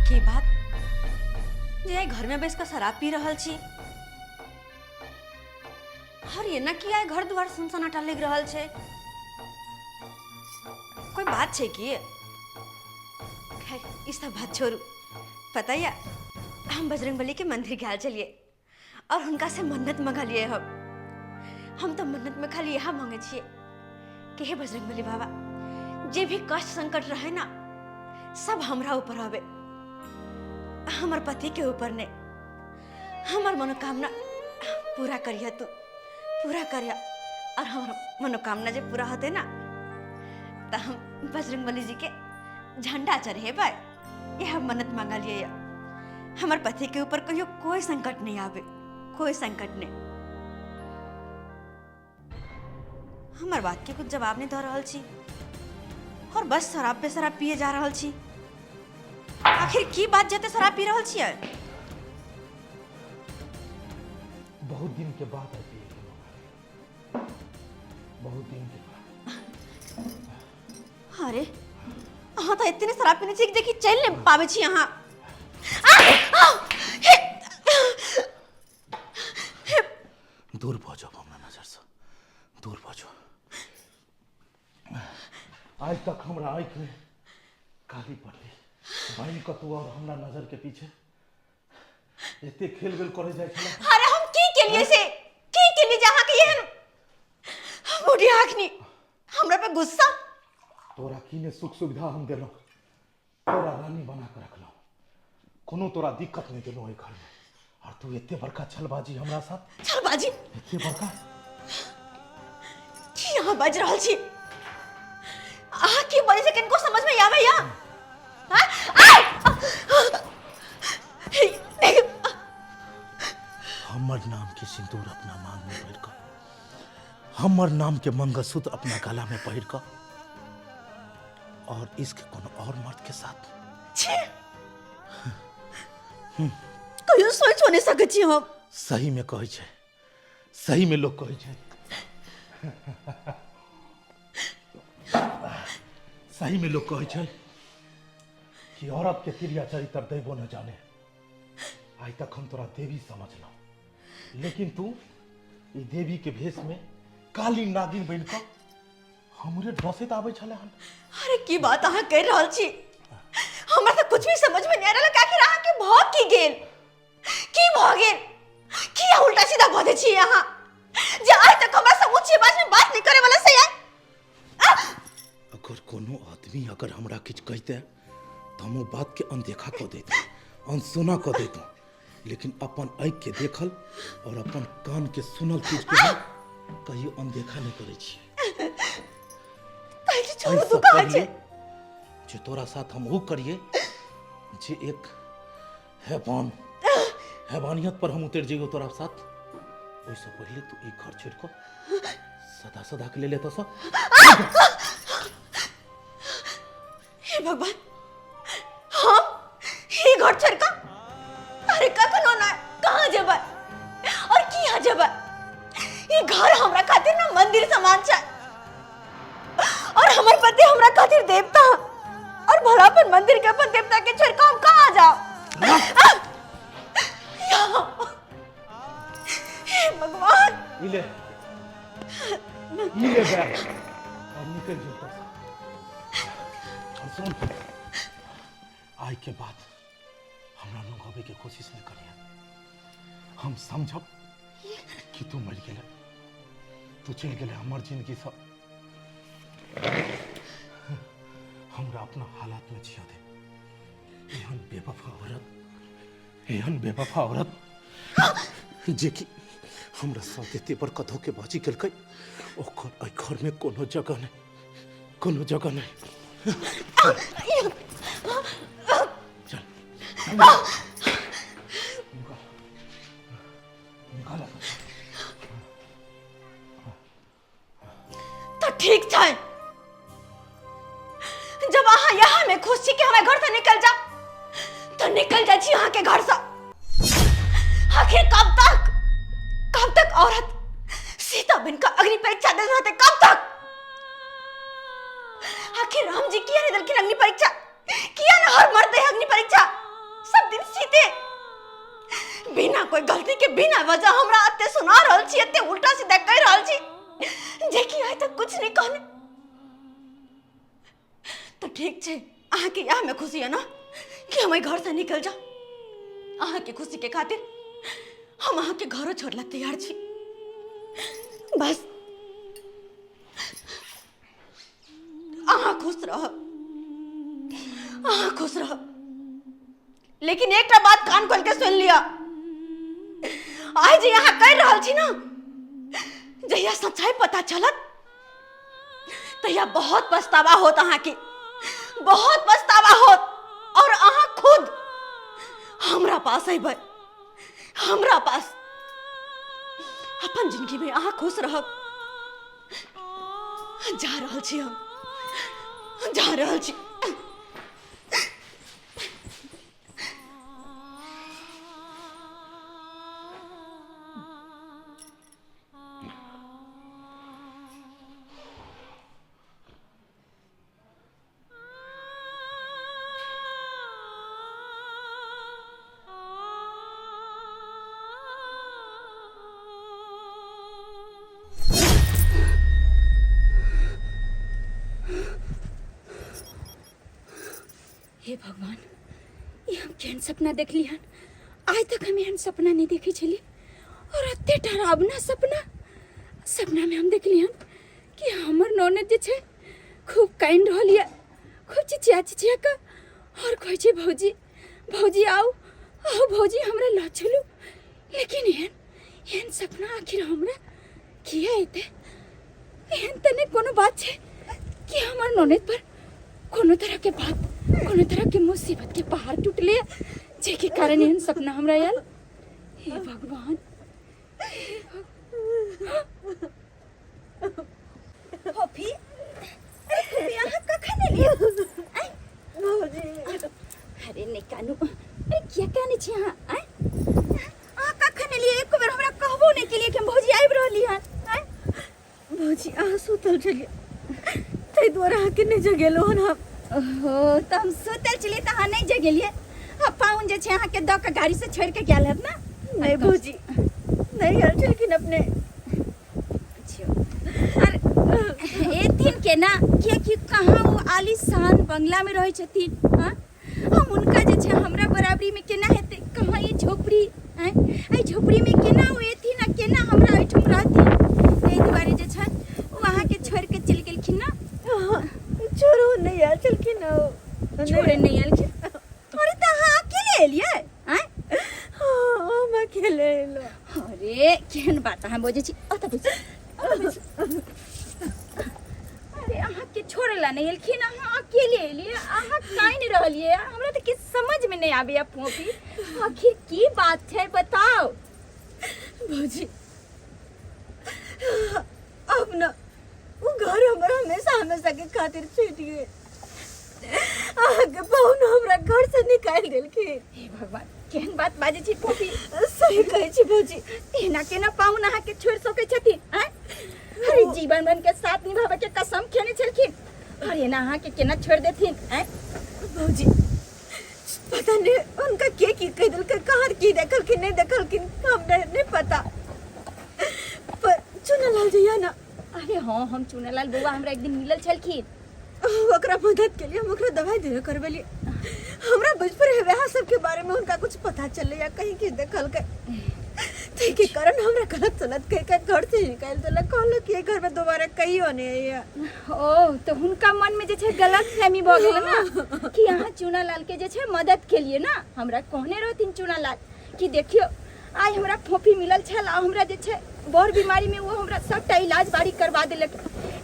की बात जे आइ घरमे बैस कऽ शराब पी रहल छी और एना की आइ घर दुआर सुनसनाटा लागि रहल छै कोई बात छै की खैर ई सब बात छोड़ू पता या हम बजरंगबली के मंदिर गेल छलियै और हुनका से मन्नत मंगलियै हम। हम तो मन्नत में खाली यह मांगे छियै कि हे बजरंगबली बाबा जे भी कष्ट संकट रहे ना सब हमरा ऊपर आवे, हमर पति के ऊपर नहीं। हमर मनोकामना पूरा करिए तू, पूरा करिए। और हमर मनोकामना जे पूरा होते ना तो हम बजरंगबली जी के झंडा चढ़ेबै, यह मन्नत मांगलिए। हमर पति के ऊपर कहियो कोई संकट नहीं आवे, कोई संकट नहीं। हमर बात के कुछ जवाब नहीं दऽ रहल छी और बस शराब पे शराब पिए जा रहल छी। आखिर की बात जते शराब पी रहल छियै? बहुत दिन के बाद आइ पिए के मौका, बहुत दिन के बाद। अरे अहाँ तऽ एते ने शराब पीने छी कि चलि नहि पाबै छी अहाँ। दूर भऽ जाओ हमरा नजरसँ, दूर भऽ जाओ। आइ तक हमरा आँखिमे काली पड़लै बहिन कतौ और हमरा नजर के पीछे एते खेल वेल करे जाइ छलै। अरे हम की केलिए से, की केलिए जे अहाँके एहन बूढ़ी आँखनी हमरा पे गुस्सा? तोरा की ने सुख सुविधा हम देलहुँ, तोरा रानी बना के रखलहुँ, कोनो तोरा दिक्कत नहीं देलहुँ एहि घरमे, और तू एते बड़का छलबाजी हमरा साथ? छलबाजी? एते बड़का की अहाँ बाजि रहल छी? अहाँ की बजै छी कनिको समझ में आबै या? हाँ? हमर नाम के सिंदूर अपना मांग में भरि कऽ, हमर नाम के मंगलसूत्र अपना गला में पहिर कऽ और इश्क कोनो और मर्द के साथ? छी, कहियो सोचो नहीं सकै छी हम। सही में कहै छै, सही में लोग कहै छै, सही में लोग कहै छै कि औरत के तिरिया चरित्र दैबो न जाने। आइ तक हम तोरा देवी समझलहुँ, लेकिन तू ई देवी के भेष में काली नागिन बनि कऽ हमरे डसैत आबै छलै हन। अरे की बात अहाँ कहि रहल छी, हमरा तऽ कुछ भी समझ में नहीं आ रहल। आखिर अहाँ के भऽ की गेल, की भऽ गेल, की उल्टा सीधा बजै छी अहाँ जे आइ तक हमरा से ऊँची आवाज में बात नहीं करे वाला से है? अगर कोनो आदमी अगर हमरा किछु कहिते तऽ हम ओ बात के अनदेखा कऽ दैतहुँ, अनसुना कऽ दैतहुँ, लेकिन अपन आँखि के देखल और अपन कान के सुनल चीज के हम कहियो अनदेखा नहीं करै छियै। कहै छी छोड़ू, एहिसँ तू कहाँ पहिले छै? जे तोरा साथ हम ओ करिए जे एक हैवान हैवानियत पर हम उतरि जइयो तोरा साथ, ओहिसँ पहिले तू ई घर छोड़ि कऽ सदा सदा के लेल एतऽसँ। हे भगवान, हम ई घर छोड़ कऽ अरे कखनो ना कहाँ जेबै और किया जेबै? ई घर हमरा खातिर ना मंदिर समान छै और हमर पति हमरा खातिर देवता, और भला अपन मंदिर के अपन देवता के छोड़ कऽ हम कहाँ जाओ? हे भगवान, ई ले, ई ले बैग और निकल जो एतऽसँ। और सुन, आइ के बाद हमरा लग अबै के कोशिश नहीं करिहे। हम समझब कि तू मरि गेले, तू चलि गेले हमर जिंदगी सँ। हमरा अपना हालात में जिया दे। एहन बेवफा औरत, एहन बेवफा औरत जे कि हमरा साथ एते बड़का धोखेबाजी केलकै, ओकर एहि घर में कोनो जगह नहीं, कोनो जगह नहीं। चल निकाल, निकाल। तो ठीक छै, जब अहाँ यहाँ में खुश छी कि हमारे घर से निकल जा तो निकल जाए छी अहाँ के घर से। आखिर कब तक, कब तक औरत सीता बनकर अग्नि परीक्षा दे रहते, कब तक? आखिर राम जी किया नहीं दलखिन अग्नि परीक्षा, किया ना हर मर्द है अग्नि परीक्षा? कोई गलती के बिना वजह हमरा एते सुना रहल छी, एते उल्टा सीधा कहि रहल छी, जेकि आइ तक कुछ नहीं कहने। तो ठीक छै, अहाँके इएह में खुशी है ना कि हम एहि घर से निकल जाओ। अहाँके खुशी के खातिर हम अहाँके घरो छोड़ला तैयार छी। बस अहाँ खुश रहब, अहाँ खुश रहब। लेकिन एकटा बात कान खोल के सुन लिअ, आइ जे अहाँ कहि रहल छी ना, जहिया सच्चाई पता चलत तहिया बहुत पछतावा होत अहाँके, बहुत पछतावा होत। और अहाँ खुद हमरा पास अयबै, हमरा पास। अपन जिंदगी में अहाँ खुश रहब। जा रहल छी हम, जा रहल छी। हे भगवान, ई हम केहन सपना देखली हन। आइ तक हम एहन सपना नहीं देखै छली और एते डरावना सपना। सपना में हम देखली हन कि हमर ननद जे छै खूब कानि रहल यऽ, खूब चिचिया चिचिया कऽ और कहै छै भौजी भौजी आउ आउ भौजी हमरा लऽ चलू। लेकिन एहन एहन सपना आखिर हमरा किया एतै? एहन तऽ नहि कोनो बात छै कि हमर ननद पर कोनो तरह के बात, कोनो तरह के मुसीबत के पहाड़ टूटले जाहिके कारण एहन सपना हमरा आयल। हे भगवान। फोफी, अरे फोफी अहाँ कखन एलियै? आँय? भौजी। अरे नहि कानू, अरे किया कानै छी अहाँ? आँय? अहाँ कखन एलियै? एको बेर हमरा कहबो नहि केलियै कि हम भौजी आबि रहली हन। आँय? भौजी अहाँ सुतल छलियै ताहि दुआरे अहाँके नहि जगेलहुँ हन हम। ओहो, तऽ हम सुतल छलियै तऽ अहाँ नहि जगेलियै। आ पाहुन जे छै अहाँके दऽ कऽ गाड़ीसँ छोड़ि कऽ गेल हैत ने? नहि भौजी, नहि आयल छलखिन अपने। अरे एथिन केना, कियाकि कहाँ ओ आलीशान बंगलामे रहै छथिन। हाँ, हम हुनका जे छै हमरा बराबरीमे केना हेतै? कहाँ ई झोपड़ी, आँय, एहि झोपड़ीमे केना ओ एथिन आ केना हमरा ओहिठाम रहथिन? ताहि दुआरे जे छै ओ अहाँके छोड़ि कऽ चलि गेलखिन ने। छोड़ू, नहि आयल छलखिन ओ। छोड़े नहि एलखिन? अरे तऽ अहाँ अकेले एलियै? आँय? हाँ, हम अकेले एलहुँ। अरे केहन बात अहाँ बजै छी। ओतऽ बैसू, ओतऽ बैसू। अरे अहाँके छोड़े ला नहि एलखिन, अहाँ अकेले एलियै, अहाँ कानि रहलियै। हमरा तऽ किछु समझमे नहि आबैया फोफी, आखिर की बात छै बताउ। भौजी अब न वो घर हमरा हमेशा हमेशा के खातिर छूट गेल। अहाँके पाहुन हमरा घर से निकालि देलखिन। हे भगवान, केहन बात बाजै छी फोफी। सही कहै छी भौजी। एना केना पाहुन अहाँके छोड़ि सकै छथिन? आँय? अरे जीवन भर के साथ निभावे के कसम खेने छलखिन, और एना अहाँके केना छोड़ि देथिन? आँय भौजी, पता नहीं उनका के की कह देलकै, कहाँ की देखलखिन नहीं देखलखिन हमरा नहीं पता, पर चुनालाल जइया ना। अरे हाँ, हम चुनालाल बउआ हमरा एक दिन मिलल छलखिन। ओकरा मदद के लिए हम ओकरा दवाई देवे करबेली। हमरा बचपन है वह सब के बारे में उनका कुछ पता चले या कहीं के देखलकै, ताहि के कारण हमरा गलत सलत कह के घर से निकालि देलक। कहलक कि घर में दोबारा कहियो नहीं आइया। ओ तो हुनका मन में जे छै गलत फहमी भऽ गेल ना कि अहाँ चुनालाल के जे छै मदद के लिए ना। हमरा कहने रहथिन चुनालाल कि देखियो आइ हमरा फोफी मिलल छल आ हमरा जे छै बड़ बीमारी में वो हमरा सबटा इलाज बारी करवा देलक,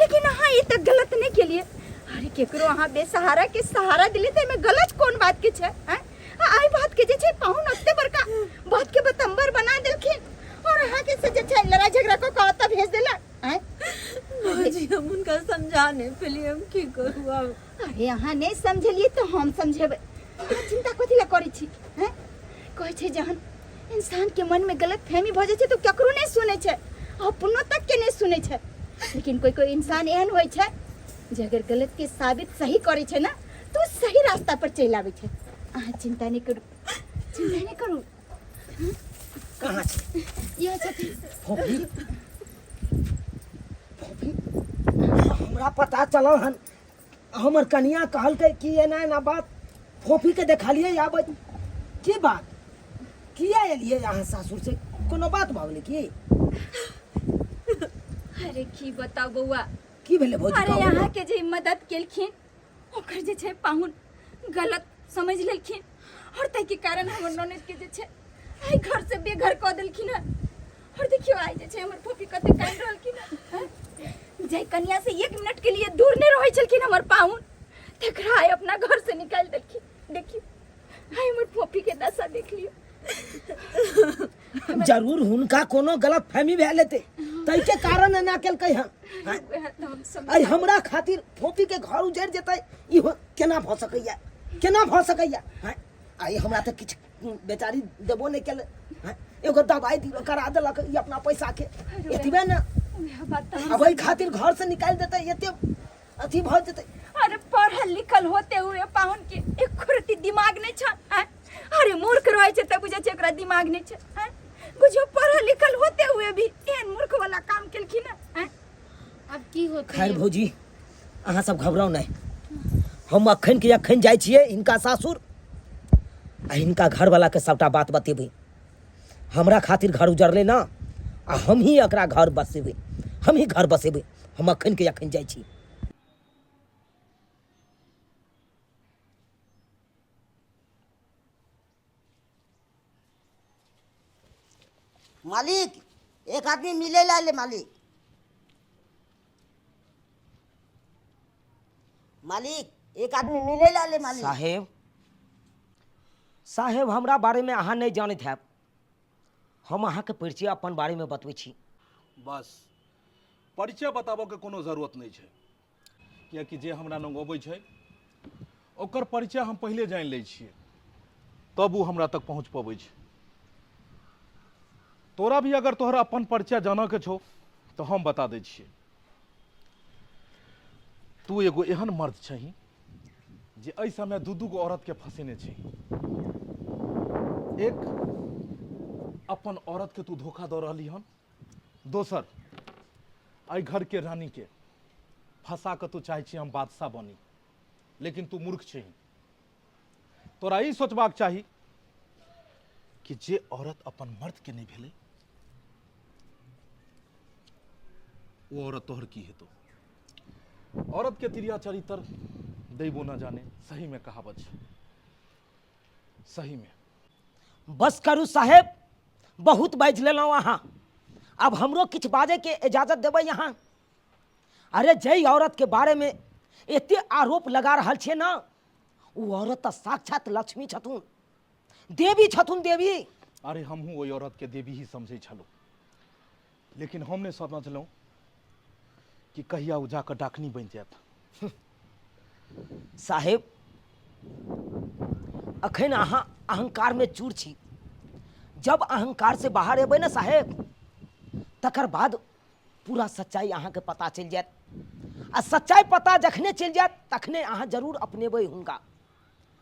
लेकिन अहाँ ई तऽ गलत नहि केलियै। अरे केकरो अहाँ बेसहारा के सहारा दिलियै तऽ एहिमे गलत कोन बात के छै? आँय? आ एहि बात के जे छै पाहुन ओते बड़का बात के बतम्बर बना देलखिन और अहाँ के से जे छै लड़ाई झगड़ा कऽ कऽ ओतऽ भेज देलक। आँय? भौजी हम हुनका समझा नहि पेलियै, हम की करू आब? अरे अहाँ नहि समझलियै तऽ हम समझेबै, अहाँ चिंता कथी लए करै छी? हैं? कहै छै जहन इंसान के मन में गलत फहमी भऽ जाइ छै तऽ केकरो नहि सुनै छै, अपनो तक के नहि सुनै छै। लेकिन कोई कोई इंसान एहन होइ छै जे अगर गलत के साबित सही करै छै ना तऽ ओ सही रास्ता पर चलि आबै छै। अहाँ चिंता नहि करू, चिंता नहि करू। कहाँ छै? इएह छथिन। फोफी, फोफी, हमरा पता चलल हन, हमर कनिया कहलकै कि एना एना बात फोफी के देखलियै आबै। की बात, किया एलियै अहाँ सासुर से? कोनो बात भऽ गेलै की? अरे की बताउ बौआ। की भेलै भौजी? अरे कहू। अहाँ के जे मदद केलखिन ओकर जे छै पाहुन गलत समझ लेलखिन और ताहि के कारण हमर ननद के जे छै आइ घर से बेघर कऽ देलखिन हन। और देखियो आइ जे छै हमर फूफी कते कानि रहलखिन हन। जाहि कनिया से एक मिनट के लिए दूर नहि रहै छलखिन हमर पाहुन, तकरा आइ अपना घर से निकालि देलखिन। देखियो आइ हमर फूफी के दशा देख लियो। जरूर हुनका कोनो गलत फहमी भेल हेतै, ताहिके कारण एना केलकै हन। वएह तऽ हम समझ आइ हमरा खातिर फोपी के घर उजड़ि जेतै, इहो केना भऽ सकैया? केना भऽ सकैया? हँ, आइ हमरा तऽ किछु बेचारी देबो नहि केलै। हँ, एगो दवाइ दियो करा देलक ई अपना पैसा के, एतबे ने। वएह बात तऽ हम अब एहि खातिर घर से निकालि देतै, एते अथी भऽ जेतै। अरे पढ़ल लिखल होते हुए पाहुन के एक रत्ती दिमाग नहीं छ। आँय? अरे मूर्ख रहे छै तऽ बुझै छै ओकरा दिमाग नहीं छै। आँय? बुझियौ पढ़ल लिखल होते हुए भी एहन मूर्ख वाला काम केलखिन हँ। आँय? आब की होतै? खैर भौजी, अहाँ सब घबराउ नहि, हम अखन के अखन जाइ छियै हिनका सासुर आ हिनका घरवाला के सबटा बात बतेबै। हमरा खातिर घर उजरलै ना, आ हम ही एकरा घर बसेबै, हम ही घर बसेबै। हम अखन के अखन जाइ छी। मालिक, एक आदमी मिले ला ले मालिक। मालिक, एक आदमी मिले ला ले मालिक। साहेब, साहेब, हमरा बारे में अहाँ नहीं जानैत हैब, हम अहाँके परिचय अपन बारे में बतबै छी। बस परिचय बताबऽ के कोनो जरूरत नहीं छै, कियाकि जे हमरा लग अबै छै ओकर परिचय हम पहिले जानि लै छियै, तब ओ हमरा तक पहुँच पबै छै। तोरा भी अगर तोहरा अपन परिचय जानऽ के छौ तऽ हम बता दै छियै। तू एगो एहन मर्द छही जे एहि समय दू दू गो औरत के फंसेने छही। एक अपन औरत के तू धोखा दऽ रहली हन, दोसर एहि घर के रानी के फंसा कऽ तू चाहै छी हम बादशाह बनी, लेकिन तू मूर्ख छही। तोरा ई सोचबाक चाही कि जे औरत अपन मर्द के नहीं भेलै ओ औरत तोहर की हेतौ। औरत के तिरिया चरित्र दैबो न जाने, सही में कहावत छै, सही में। बस करू साहेब, बहुत बाजि लेलहुँ अहाँ, आब हमरो किछु बाजैके इजाजत देबै अहाँ? अरे जाहि औरत के बारे में एते आरोप लगा रहल छियै ने, ओ औरत तऽ साक्षात लक्ष्मी छथुन, देवी छथुन, देवी। अरे हमहूँ ओहि औरत के देवी ही समझै छलहुँ, लेकिन हम नहि समझलहुँ कि कहिया ओ जाकऽ डाकनी बनि जायत। साहेब, अखन अहाँ अहंकार में चूर छी, जब अहंकार से बाहर एबै ने साहेब, तकर बाद पूरा सच्चाई अहाँके पता चलि जायत, आ सच्चाई पता जखने चलि जायत तखने अहाँ जरूर अपनेबै हुनका,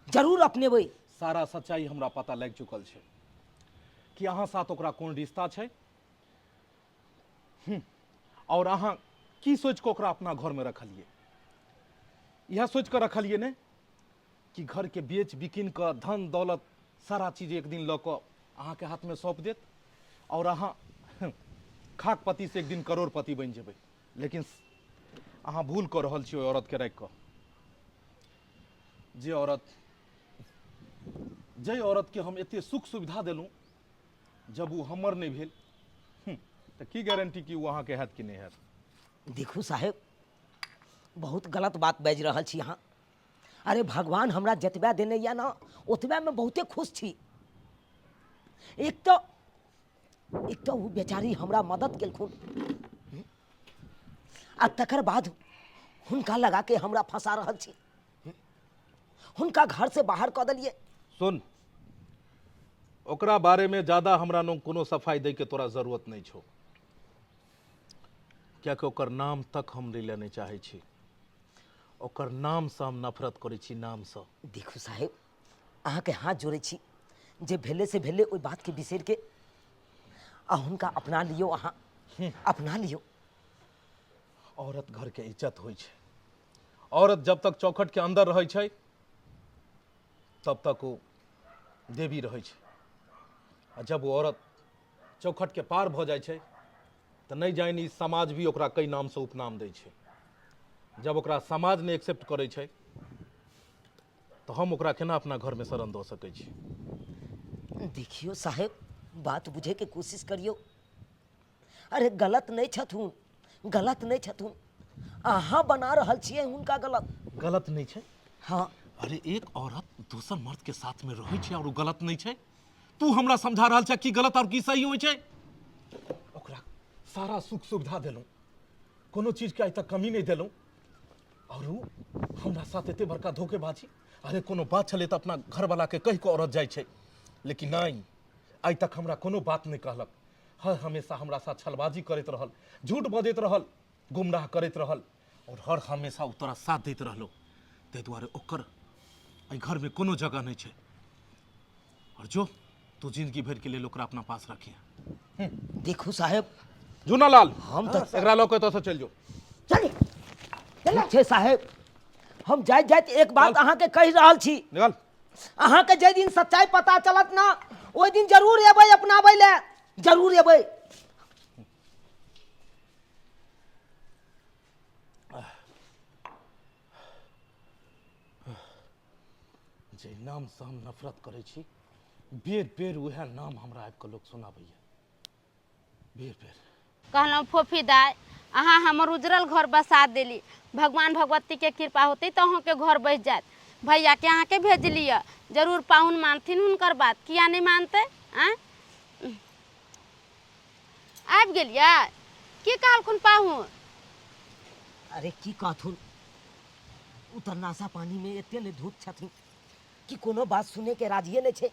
जरूर अपनेबै। सारा सच्चाई हमरा पता लागि चुकल छै कि अहाँ साथ ओकरा कोन रिश्ता छै, और अहाँ की सोचि कऽ ओकरा अपना घरमे रखलियै? इएह सोचि कऽ रखलियै ने कि घरके बेच बिकिन कऽ धन दौलत सारा चीज एक दिन लऽ कऽ अहाँके हाथमे सौंप देत और अहाँ खाकपति से एक दिन करोड़पति बनि जेबै। लेकिन अहाँ भूल कऽ रहल छी ओहि औरतके राखि कऽ, जे औरत, जाहि औरतके हम एते सुख सुविधा देलहुँ, जब ओ हमर नहि भेल तऽ की गारंटी कि ओ अहाँके हैत कि नहि हैत? देखू साहेब, बहुत गलत बात बाजि रहल छी अहाँ। अरे भगवान हमरा जतबे देने यऽ ने, ओतबेमे बहुते खुश छी। एक तऽ ओ बेचारी हमरा मदद केलखुन, आ तकर बाद हुनका लगा के हमरा फंसा रहल छी, हुनका घर से बाहर कऽ देलियै। सुन, ओकरा बारे में ज्यादा हमरा नो कोनो सफाई दै के तोरा जरूरत नहीं छौ, कियाकि ओकर नाम तक हम लै लए नहीं चाहै छी, ओकर नाम से हम नफरत करै छी, नाम से। देखू साहेब, अहाँके हाथ जोड़ै छी, जे भेलै से भेलै, ओहि बातके बिसरि के आ हुनका अपना लियौ, अहाँ अपना लियौ। औरत घर के इज्जत होइ छै। औरत जब तक चौखट के अंदर रहै छै तब तक ओ देवी रहै छै, आ जब ओ औरत चौखट के पार भऽ जाइ छै तऽ नहि जानि ई समाज भी ओकरा कई नामसँ उपनाम दै छै। जब ओकरा समाज नहि एक्सेप्ट करै छै तऽ हम ओकरा केना अपना घरमे शरण दऽ सकै छी? देखियौ साहेब, बात बुझैके कोशिश करियौ। अरे गलत नहि छथुन, गलत नहि छथुन, अहाँ बना रहल छियै हुनका गलत। गलत नहि छै? हाँ। अरे एक औरत दोसर मर्द के साथ में रहै छै और ओ गलत नहि छै? तू हमरा समझा रहल छै की गलत और की सही होइ छै? ओकरा सारा सुख सुविधा देलहुँ, कोनो चीजके आइ तक कमी नहि देलहुँ, और उ हमरा साथ एते बड़का धोखेबाजी। अरे कोनो बात छलै तऽ अपना घरवालाके कहि कऽ औरत जाइ छै, लेकिन नहि, आइ तक हमरा कोनो बात नहि कहलक। हर हमेशा हमरा साथ छलबाजी करैत रहल, झूठ बजैत रहल, गुमराह करैत रहल, और हर हमेशा ओ तोरा साथ दैत रहलो। ताहि दुआरे ओकर एहि घरमे कोनो जगह नहि छै। और जो तू जिंदगी भरिके लेल ओकरा अपना पास रखिहे। देखू साहेब, झूनालाल, हम तऽ एकरा लऽ कऽ एतऽसँ चलि जो। चल। ठीक छै साहेब, हम जाइत जाइत एक बात अहाँके कहि रहल छी। निकल। अहाँके जाहि दिन सच्चाई पता चलत ना, ओहि दिन जरूर एबै अपनाबै लए, जरूर एबै। जे नामसँ हम नफरत करै छी, बेर बेर उएह नाम हमरा आबि कऽ लोक सुनाबैए, बेर बेर। कहलहुँ फोफी दाइ, अहाँ हमर उजरल घर बसा देली। भगवान भगवतीके कृपा होतै तऽ अहूँके घर बसि जायत। भैयाके अहाँके भेजली यऽ, जरूर पाहुन मानथिन हुनकर बात, किया नहि मानतै? आँय, आबि गेलियै? की कहलखुन पाहुन? अरे की कहथुन, ओ तऽ नाशा पानीमे एते नहि धूत छथिन कि कोनो बात सुनैके राजिए नहि छै।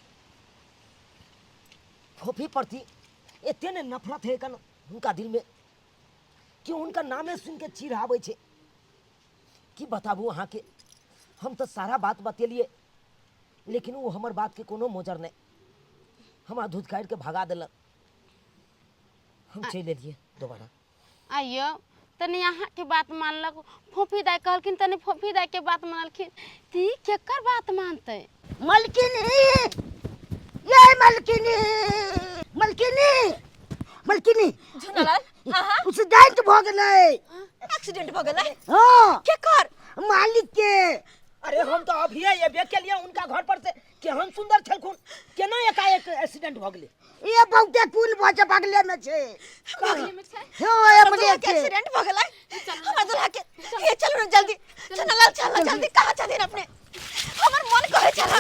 फोफी प्रति एते ने नफरत है कन हुनका दिलमे कि हुनका नामे सुनि के चीढ़ आबै छै। की बताबू अहाँके, हम तऽ सारा बात बतेलियै, लेकिन ओ हमर बातके कोनो मोजर नहि, हमरा धुतकारि के भगा देलक। हम चलि एलियै दोबारा। आइयो तनी अहाँके बात मानलक, फोफी दाइ कहलखिन तनी फोफी दाइके बात मानलखिन, तऽ ई केकर बात मानतै? मलकिनी, ये मलकिनी, मलकिनी, मलकिनी। झुनालाल, अहाँ एक्सीडेंट भऽ गेलै। एक्सीडेंट भऽ गेलै? हाँ। केकर? मालिक के। अरे हम तऽ अभिये एबे केलियै हुनका घर पर से, केहन सुन्दर छलखुन, केना एकाएक एक्सीडेंट भऽ गेलै? ये बहुते कुन भऽ छै, बगले में छै। बगले में छै? हाँ, ये हमर बगले दुल्हा के छै। एक्सीडेंट भऽ गेलै, हमर दुल्हा के। हे चलू ने जल्दी झुनालाल, चल जल्दी। कहाँ छथिन अपने? हमर मन कहै छल।